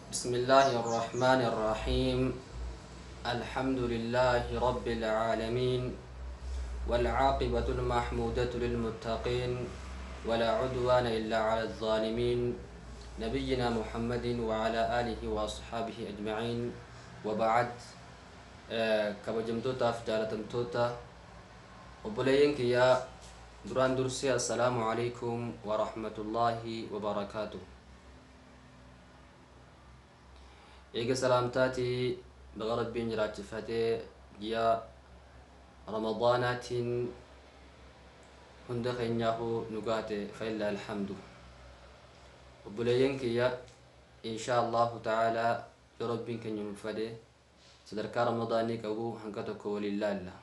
بسم الله الرحمن الرحيم. الحمد لله رب العالمين، والعاقبة المحمودة للمتقين، ولا عدوان إلا على الظالمين، نبينا محمد وعلى آله وأصحابه أجمعين، وبعد. Kabajamtootaaf jaalatamtoota obboleeyyan kiyyaa, duraan dursee assalaamu alaikum warahmatullaahi wabarakaatu. Eega salaamtaatii, baga Rabbiin jiraachifatee ji'a Ramadaanaatiin hunda keenyaahu nu gaate, فلله الحمد. Obboleeyyan kiyya, insha Allahu ta'aalaa yoo Rabbiin keenya nu fedhe sadarkaa Ramadaanii qabu hanga tokko waliin laalla.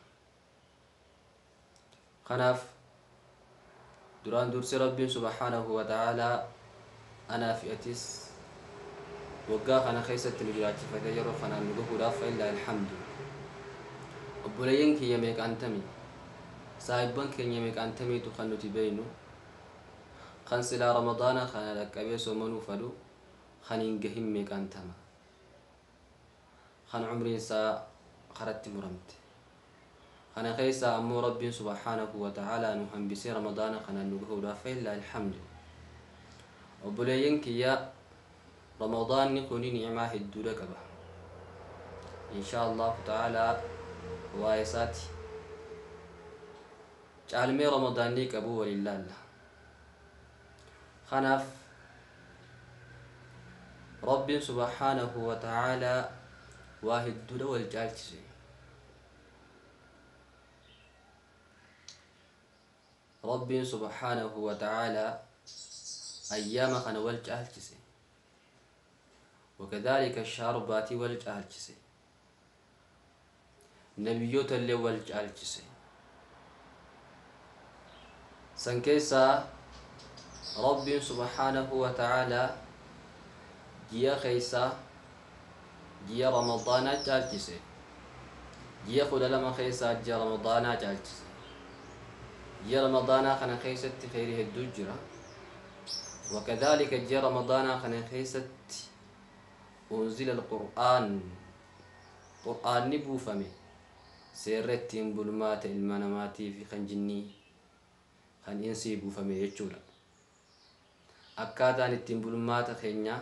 Kanaaf duraan dursi Rabbiin subhaanahu wa ta'aalaa anaa fi atis waggaa kana keessatti nu jiraachifatee yeroo kanaan nu gahuudhaaf فلله الحمد. Obboleeyyan kiyya, meeqaantami saahibban keenya meeqaantamiitu kan nuti beeynu kan silaa Ramadaana kana dhaqqabee soomanuu fedhu kan hin gahin? Meeqaantama kan umriin isaa karatti muramte? Kana keessaa ammoo Rabbiin subhaanahu wa ta'aalaa nu hambisee Ramadaana kanaan nu gahuudhaaf فلله الحمد. Obboleeyyan kiyya, Ramadaanni kuni ni'maa hedduudha qaba. Insha Allahu ta'aalaa waa'ee isaati caalmee Ramadaannii qabu waliin laalla. Kanaaf Rabbiin subhaanahu wa ta'aalaa waa hedduudha wal caalchise. Rabbiin subhaanahu wa ta'aalaa ayyaama kana wal caalchise, وكذلك الشهر baatii wal caalchise, nabiyyoota illee wal caalchise. San keessaa Rabbiin subhaanahu wa ta'aalaa ji'a keessaa ji'a Ramadaanaa caalchise. Ji'a 12 keessaa ji'a Ramadaanaa caalchise. Ji'a Ramadaanaa kana keessatti kheyrii hedduu jira. وكذلك ji'a Ramadaanaa kana keessatti أنزل القرآن، qur'aanni buufame, seerra ittiin bulmaata ilma namaatii fi kan jinnii kan insii buufame jechuudha. Akkaataan ittiin bulmaata keenyaa,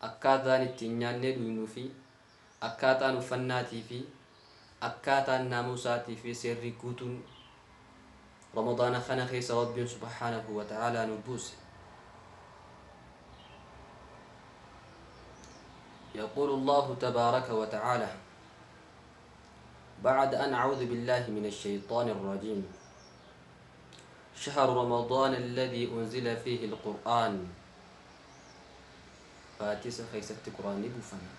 akkaataan ittiin nyaannee dhugnuu fi akkaataan uffannaatii fi akkaataan naamusaatii fi seerri guutuun Ramadaana kana keessa Rabbiin subhaanahu wa ta'aalaa nu buuse. يقول الله تبارك وتعالى بعد أن أعوذ بالله من الشيطان الرجيم: شهر رمضان الذي أنزل فيه القرآن. Baatii isa keessatti quraanni buufame,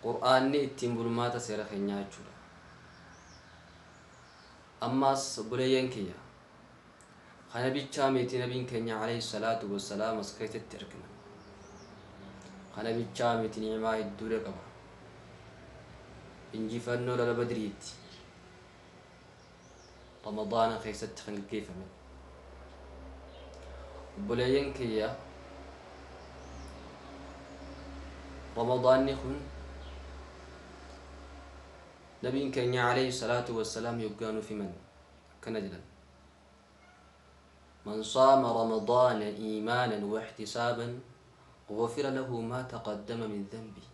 qur'aanni ittiin bulmaata seera keenyaa jechuudha. Ammaas obboleeyyan kiyya, kana bichaa miti, nabiin keenya alayhi salaatu wassalaam as keessatti argama. Kana bichaa miti, ni'imaa hedduudha qaba. Injifannoo lola Badriitti Ramadaana keessatti kan gaggeeffame. Obboleeyyan kiyya, Ramadaanni kun nabiin keenya alayhi salaatu wassalaam yoggaa nuuf himan akkana jedhan: من صام رمضان إيمانا واحتسابا غفر له ما تقدم من ذنبه.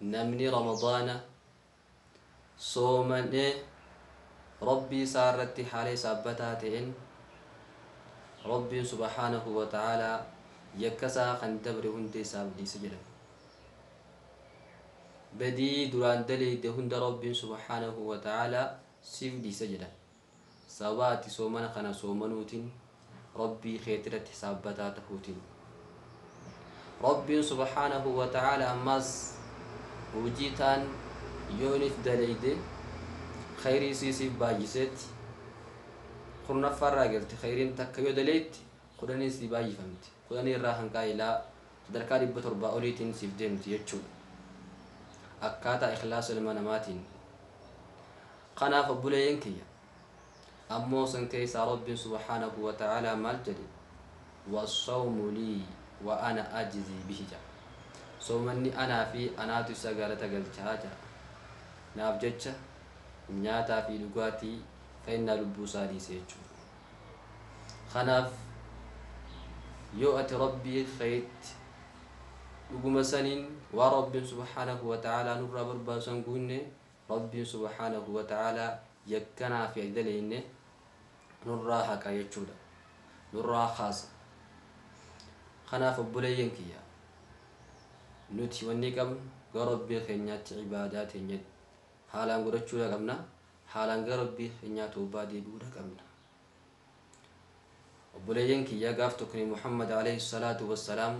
Namni Ramadaana soomane Rabbii isaa irratti haala isaabbataa ta'een, Rabbiin subhaanahu wa ta'aalaa yakka isaa kan dabre hunda isaaf dhiisa jedhan. Badii duraan daleeyde hunda Rabbiin subhaanahu wa ta'aalaa siif dhiisa jedhan, sababa ati soomana kana soomanuutiin Rabbii keetirratti hisaabbataa tahuutiin. Rabbiin subhaanahu wa ta'aalaa ammaas hojii taan yoonif daleeyde khayrii siisiif baay'iseetti kurnaffaarraa galti. Khayriin takka yoo daleetti 10n sii baay'ifamti, 10 irraa hanqaa ilaa sadarkaa 700 oliitiin siif deemti jechuudha, akkaataa ikhlaasa ilma namaatiin. Kanaaf obboleeyyan kiyya, ammoo san keessaa Rabbiin subhaanahu wa ta'aalaa maal jedhe? والصوم لي. Wa ana ajzii bihi jedha. Soomanni anaa fi anaatu isa galata galchaa jedha. Naaf jecha nyaataa fi dhugaatii fa'innaa lubbuu isaa dhiise jechuudha. Kanaaf yoo ati Rabbii keetti dhuguma saniin waan Rabbiin subhaanahu wa ta'aalaa nurraa barbaachisan guunne, Rabbiin subhaanahu wa ta'aalaa yakkanaa fi daleenne nurraa haqa jechuudha. Nurraa kaasa. Kanaaf obboleeyyan kiyya, nuti wanni qabnu gara Rabbii keenyaatti ibaadaa teenya haalaan godhachuudha qabna. Haalaan gara Rabbii keenyaa toobaa deebi'uudha qabna. Obboleeyyan kiyya, gaaf tokko Nabi Muhammad alayhi salaatu wassalaam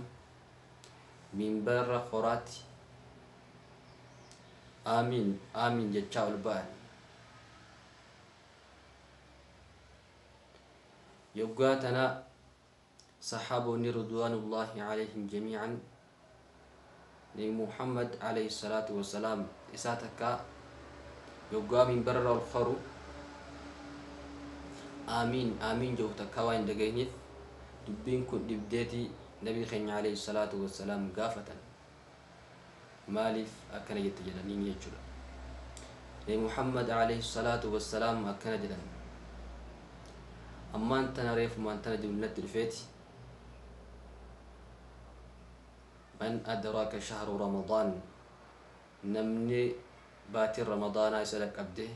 minbarra qoraatti aamiin aamiin jechaa ol ba'an. Yoggaa tana saxaaboonni ridwaanullaahi alayhim jamiican Nabi Muhammad alayhi salaatu wassalaam isaa takka yoggaa minbarra ol koru aamiin aamiin jedhu takka waan hin dhageenyeef dubbiin kun dhibdeetii Nabii keenya alayhi salaatu wassalaam gaafatan. Maaliif akkana jette jedhaniin jechuudha. Nabi Muhammad alayhi salaatu wassalaam akkana jedhan: ammaan tana reefumaan tana jiru natti dhufeeti, man adraka shahru Ramadaan, namni baatiin Ramadaanaa isa dhaqqabde,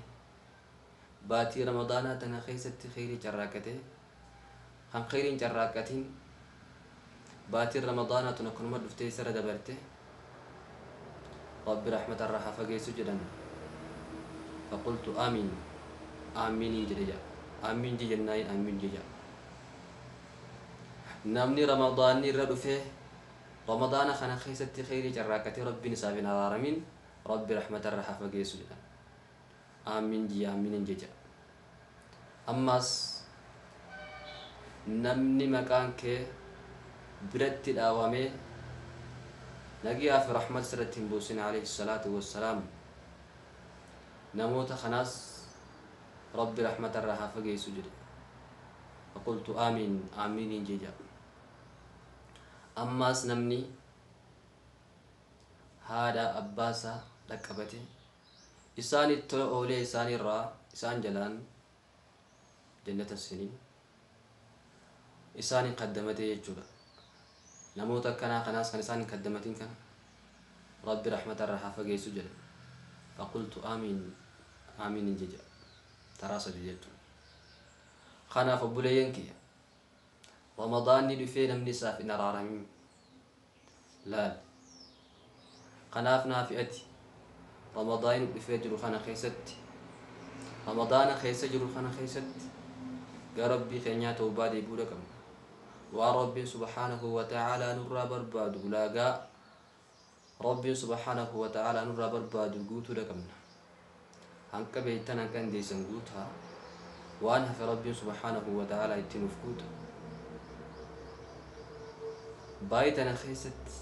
baatii Ramadaanaa tana keessatti kheyrii carraaqqate, kan kheyriin carraaqqatin baatiin Ramadaanaa tun akkanuma dhuftee isarra dabarte, Rabbi rahmatarraa haa fageessu jedhan. Faqultu amiin, aamiiniin jedhe jedha. Aamiin je jennaayin aamiin je jedha. Namni Ramadaanni irra dhufee Ramadaana kana keessatti kheyrii carraaqqatee Rabbiin isaaf hin araaramin, Rabbi rahmatarraa haa fageessu jedhan. Aamiin jiya, aamiinin je jedha. Ammaas namni maqaan kee biratti dhaawamee nagiyaa fi rahmat sirratti hin buusin alayhi salaatu wassalaam, namoota kanaas Rabbi rahmatarraa haa fageessu jedhe. Faqultu aamiin, aamiiniin jee jedha. Ammaas namni haadha abbaasaa dhaqqabate, isaanitti tola oolee isaanirraa isaan jalaan jannata sinin isaanin kaddamate jechuudha. Namoota akkanaa kanaas kan isaan hin kaddamatin kana Rabbi rahmatarraa haa fageessu jedhe. Faqultu aamiin, aamiinin jeja. Taraa sadi jechuudha. Kanaaf obboleeyyan kiyya, Ramadaanni dhufee namni isaaf hin araaramin laal. Kanaaf naafi ati Ramadaanni dhufee jiru kana keessatti, Ramadaana keessa jiru kana keessatti gara Rabbii keenyaa tawbaa deebi'uudha qabna. Waan Rabbiin subhaanahu wa ta'aalaa nurraa barbaadu, ulaagaa Rabbiin subhaanahu wa ta'aalaa nurraa barbaadu guutuudha qabna. Hanqa beektan, hanqa dandeessan guutaa. Waan hafe Rabbiin subhaanahu wa ta'aalaa itti nuuf guuta. Baay'ee tana keessatti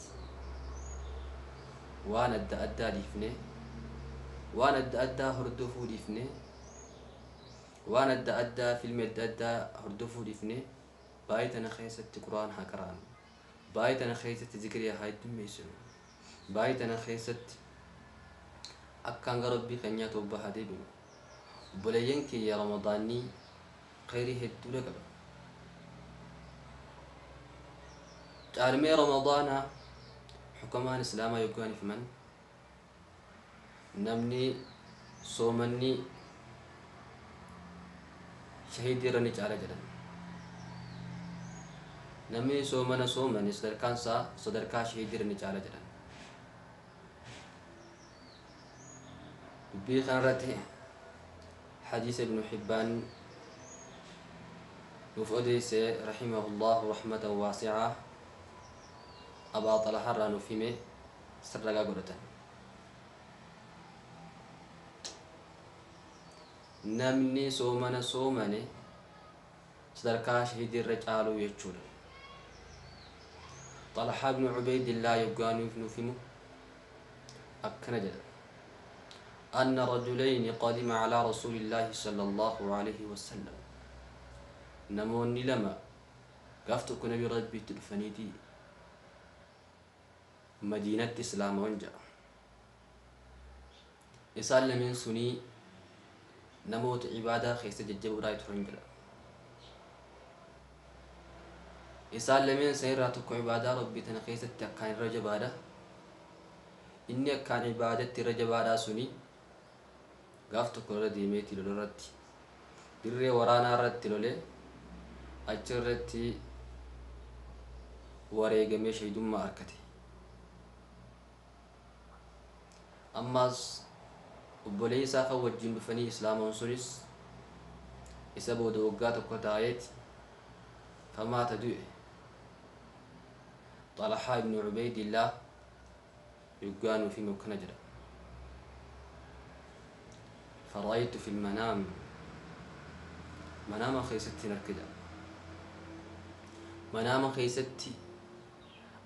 waan adda addaa dhiifnee, waan adda addaa hordofuu dhiifnee, waan adda addaa, filmi adda addaa hordofuu dhiifnee, baay'ee tana keessatti Quraan haa qaraanu. Baay'ee tana keessatti zikrii haa heddummeessinu. Baay'ee tana keessatti akkaan gara Rabbii keenyaa tawbaa haa deebinu. Obboleeyyan kiyya, Ramadaanni kheyrii hedduudha qaba. Caalmee Ramadaanaa xukamaan Islaamaa yoggaan himan, namni soomanni shahiidii irra ni caala jedhan. Namni soomana soomane sadarkaan isaa sadarkaa shahiidii irra ni caala jedhan. Dubbii kanarratti hadiisa Ibnu Hibbaan nuuf odeesse rahimahullahu rahmatan waasi'aa, Abaa Xalaharraa nuuf hime sirragaa godhatan. Namni soomana soomane sadarkaa shahiidii irra caaluu jechuudha. Xalahaa ibnu Ubeydillaa yoggaa nuuf himu akkana jedha: أن رجلين قدم على رسول الله صلى الله عليه وسلم، namoonni lama gaaf tokko Nabi Rabbiitti dhufaniiti. Madiinatti islaamawan jedha. Isaan lameen sunii namoota ibaadaa keessa jajjaboodhaa turan jedha. Isaan lameen san irraa tokko ibaadaa Rabbii tana keessatti akkaan irra jabaadha. Inni akkaan ibaadatti irra jabaadhaa suni gaaf tokko irra deemeeti lolarratti dirree waraanaa irratti lolee achirratti wareegamee shahiidummaa argate. Ammaas obboleessaa kan wajjin dhufanii islaamoon sunis isa booda waggaa tokko taa'eeti famaata du'e. Xalahaa ibnu Cubaydillaah yoggaanuu fi mokkana jedha. فرأيت في المنام منام خيستي نركجا منام خيستي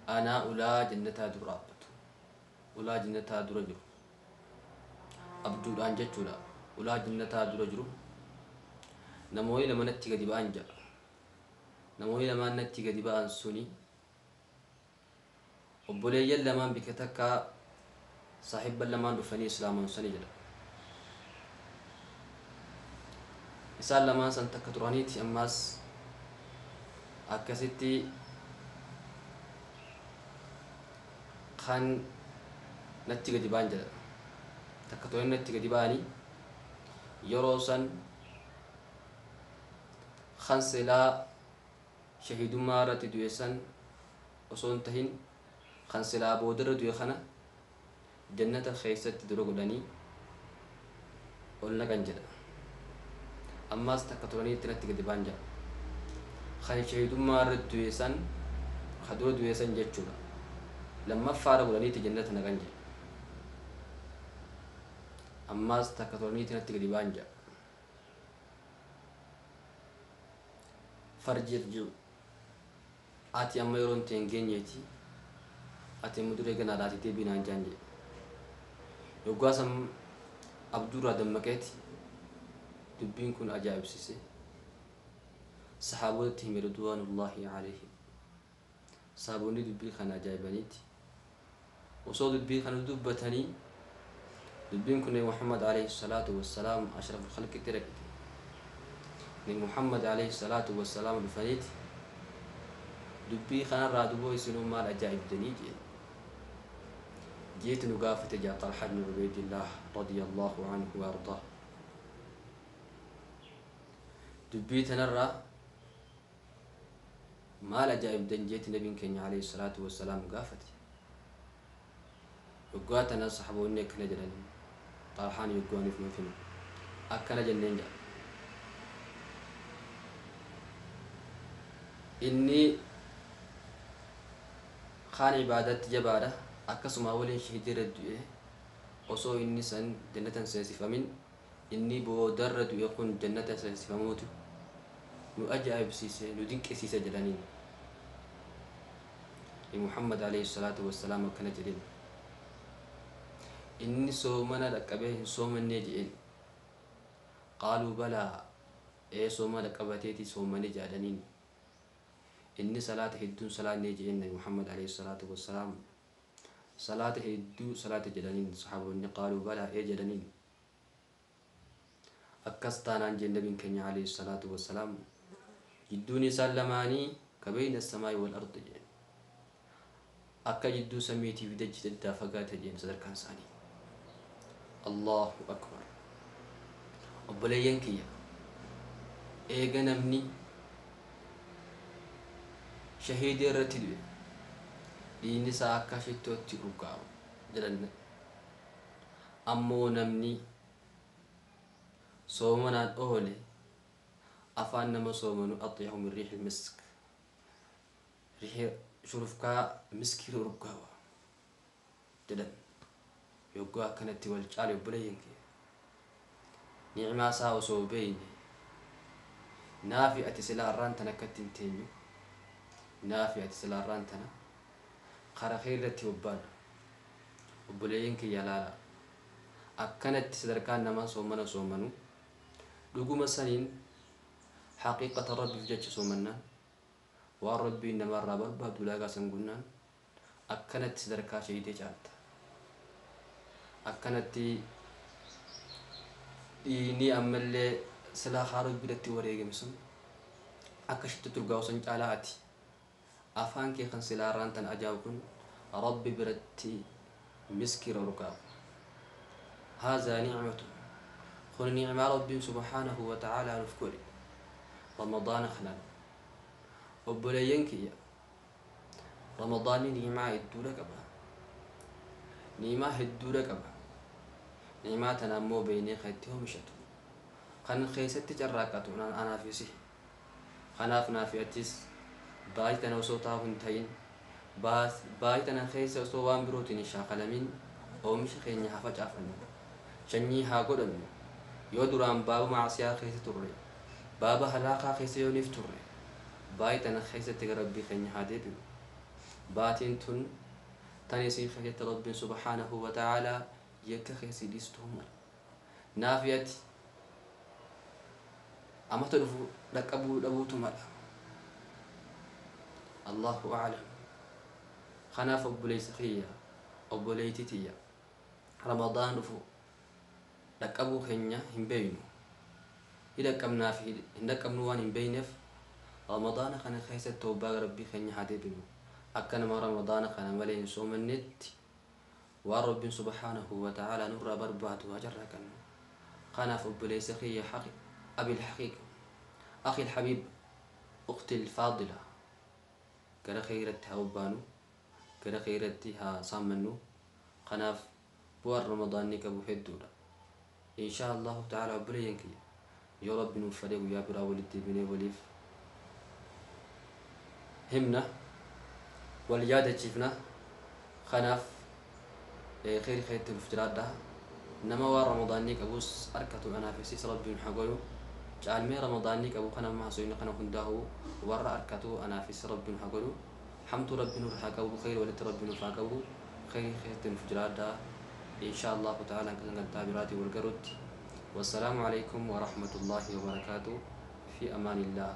أنا أولا جنتا درابت أولا جنتا درجر أبدو الآن جتشولا أولا جنتا درجر نموي لما نتي قد بأنجا نموي لما نتي قد بأن سوني وبولي لما بكتكا صاحب لما دفني إسلام سني جدا isaan lamaan san takka turaniiti ammaas akkasitti kan natti gadi ba'an jedha. Takka turanii natti gadi ba'anii yeroo san kan silaa shahiidummaa irratti du'e san osoo hin tahin kan silaa boodarra du'e kana jannata keessatti dura godhanii ol naqan jedha. Ammaas takka turaniitti natti gadi ba'an jedha. Kan shahiidummaa irratti du'e san ka dura du'e san jechuudha. Lammaffaadha godhaniitti jannata naqan jedha. Ammaas takka turaniitti natti gadi ba'an jedha. Farji irji'u ati amma yeroo hin ta'in geenyeeti ati amma duree ganaadhaati deebii naan jaan jedhe. Yoggaa san abduurraa dammaqeeti dubbiin kun ajaa'ibsiise. Saxaabootatti hime ridwaanullaahi alayhim. Sahaabonni dubbii kana ajaa'ibaniiti. Osoo dubbii kana dubbatanii dubbiin kun Nabi Muhammad alayhi salaatu wassalaam ashraful khalqitti dhaqxe. Nabi Muhammad alayhi salaatu wassalaam dhufaniiti dubbii kanarraa duboo isinuu maal ajaa'ibdanii jeen. Jeeti nu gaafate jaa Xalhaa ibnu Ubaydillaah radiyallaahu anhu wa ardaa. Dubbii tanarraa maal ajaa'ibdan jeeti nabiin keenya alayhi salaatu wassalaam gaafate. Yoggaa tana saxaboonni akkana jedhan Xalhaan yoggaaniif nuuf hima. Akkana jenneen jedha. Inni kaan ibaadatti jabaadha akkasuma waliin shahiidii irra du'e osoo inni san jannata hin seensifamin inni boodarra du'e kun jannata seensifamuutu nu ajaa'ibsiise nu dinqisiise jedhaniin. Muhammad alayhi salaatu wassalaam akkana jedheen. Inni soomana dhaqqabee hin soomannee jedheen. Qaaluu balaa ee soomana dhaqqabateeti soomane jedhaniin. Inni salaata hedduun salaannee jedheen Nabi Muhammad alayhi salaatu wassalaam. Salaata hedduu salaata jedhaniin saxaaboonni qaaluu balaa ee jedhaniin. Akkas taanaan jeen nabiin keenya alayhi salaatu wassalaam jidduun isaan lamaanii ka bayna samaa'i wal ardi jedheen. Akka jidduu samiitiif dachii daddaa fagaate jeen sadarkaan isaanii. Allahu akbar. Obboleeyyan kiyya eega namni shahiidii irratti du'e dhiigni isaa akka shittootti urgaa'a jedhan. Ammoo namni soomanaan oole afaan nama soomanu axyahu min riixi misk riixi shurufkaa miskiira urgaawa jedhan. Yoggaa akkanatti wal caale obboleeyyan kiyya ni'maa isaa osoo beeyne naafi ati silaa irraan tana akkatti hin teenyu naafi ati silaa irraan tana kara keerratti bobbaana. Obboleeyyan kiyya laala akkanatti sadarkaan namaa soomana soomanu dhuguma saniin haqiiqata rabbiif jecha soomannaan waan rabbiin namarraa barbaadu ulaagaa san gunnaan Akkanatti sadarkaa shahiidee caalta. Akkanatti dhiini ammallee silaa haaroo biratti wareegame sun akka shittu urgaa'u san caalaa ati afaan kee kan silaa irraan tan ajaa'u kun Rabbi biratti miskira urgaa'u. Haazaa nicmatu, kun nicmaa Rabbiin subhaanahu wa ta'aalaa nuuf godhe Ramadaana kanaan. Obboleeyyan kiyya, Ramadaanni ni'imaa hedduudha qaba. Ni'imaa hedduudha qaba. Ni'imaa tana ammoo beeynee kan itti oomishatu, kan keessatti carraaqqatu anaa fi si. Kanaaf naa fi atis baatii tana osoo taa'u hin ta'in, baatii tana keessa osoo waan birootiin hin shaakalamin oomisha keenya haa facaafannu. Sanyii haa godhannu. Yoo duraan baaba maasiyaa keessa turre, baaba halaakaa keessa yooniif turre, baatii tana keessatti gara Rabbii keenya haa deebinu. Baatiin tun tan isin keessatti Rabbiin subhaanahu wa ta'aalaa yakka keessi dhiistuu mala. Naafi ati amata dhufu dhaqqabuu dhabuutu mala. Allahu a'lam. Kanaaf obboleessa kiyya, obboleettii tiyya, Ramadaan dhufu dhaqqabuu keenya hin beeynu. Hin dhaqqabnaa fi hin dhaqqabnuu waan hin beeyneef Ramadaana kana keessatti tawbaa gara Rabbii keenya haa deebinu. Akka nama Ramadaana kana malee hin soomannetti waan Rabbiin subhaanahu wa ta'aalaa nurraa barbaadu haa carraaqannu. Kanaaf obboleessa kiyya haqi abil haqiiqa akhi alhabiib ukhti alfaadila gara kheyratti haa bobbaanu, gara kheyratti haa saammannu. Kanaaf bu'aan Ramadaanni qabu hedduudha. Inshaa Allahu ta'ala obboleeyyan kiyya, yoo Rabbi nuuf fedhe guyyaa biraa walitti deebinee waliif himna, wal yaadachiifna. Kanaaf kheyri keetti nuuf jiraadha. Nama waan Ramadaanni qabus arkatu anaafis Rabbiin haa godhu. Caalmee Ramadaanni qabu kana amma haasofne kana hundaa'u warra arkatu anaafis Rabbiin haa godhu. Hamtuu Rabbi nurra haa qabu, kheyri walitti Rabbi nuuf haa qabu. Kheyri keessatti nuuf jiraadha. Insha Allahu ta'ala hanga sagantaa biraatiin wal garuutti. Wassalaamu alaikum wa rahmatullahi wa barakaatuh. Fi amaanillah.